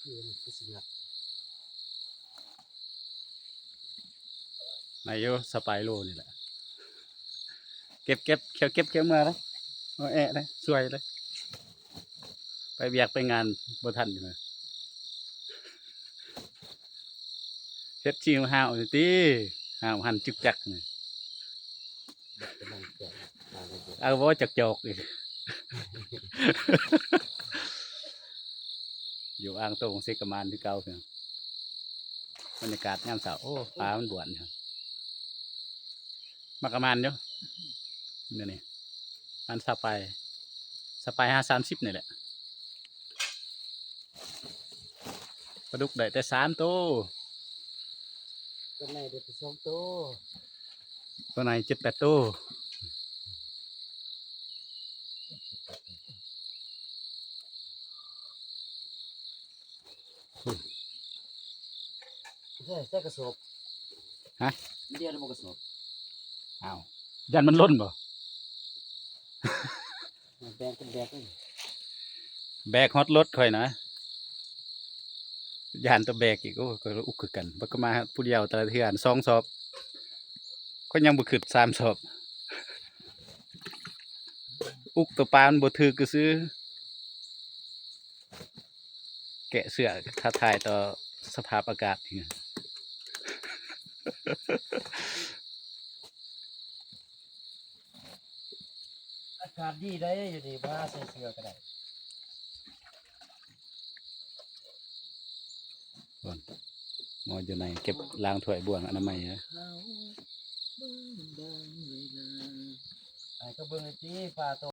ຄືຊິຫຍັກ ໄດ້ຢູ່ ສະປາຍໂລນີ້ແຫຼະ ເກັບ ເກັບ ຂຽວເກັບຂຽວເມືອເລີຍ ເອົາແອະເລີຍ ຊ່ວຍເລີຍ ໄປວຽກໄປງານບໍ່ທັນຢູ່ນະ ເຮັດຊິຫາວນີ້ຕິ ຫາວຫັນຈຶກຈັກນີ້ ເອົາບໍ່ຈັກຈອກອີກ ຢູ່ອ່າງໂຕງເຊກະມານຄືເກົ່າ ບັນຍາກາດຍາມເຊົ້າ ໂອ້ ປາມັນບວນ ມັກກະມານຢູ່ ດຽວນີ້ ປານຊາວປາຍ ຊາວປາຍຫາສາມສິບນີ້ແຫຼະ ປາດຸກໄດ້ແຕ່ສາມໂຕ ໂຕໃຫຍ່ໄດ້ແຕ່ສອງໂຕ ໂຕໃຫຍ່ເຈັດແປດໂຕ ໃສ່ ໃສ່ກະສອບ ຮະ ດຽວບໍ່ກະສອບ ອ້າວ ຢ້ານມັນຫຼົ່ນບໍ່? ແບກເປັນແບກເລີຍ ແບກຮອດລົດຂ້ອຍນະ ຢ້ານແຕ່ແບກອີກ ໂອ້ ຂ້ອຍກໍອຸກຄືກັນ ບັດກໍມາຜູ້ດຽວແຕ່ລະເທື່ອສອງສອບ ຂ້ອຍຍັງບໍ່ຂຶ້ນສາມສອບ ອຸກໂຕປາມັນບໍ່ຖືກຊື່ໆ. ແກະເສື້ອ ທ້າທາຍຕໍ່ສະພາບອາກາດ ອາກາດດີໃດຢູ່ນີ້ ບໍ່ຫາໃສ່ເສື້ອກໍໄດ້ ພຸ້ນ ໝໍຢູ່ໃນເກັບລ້າງຖ້ວຍບ່ວງອະນາໄມ ໃຫ້ເຂົາເບິ່ງໃຫ້ຕິ ປາໂຕ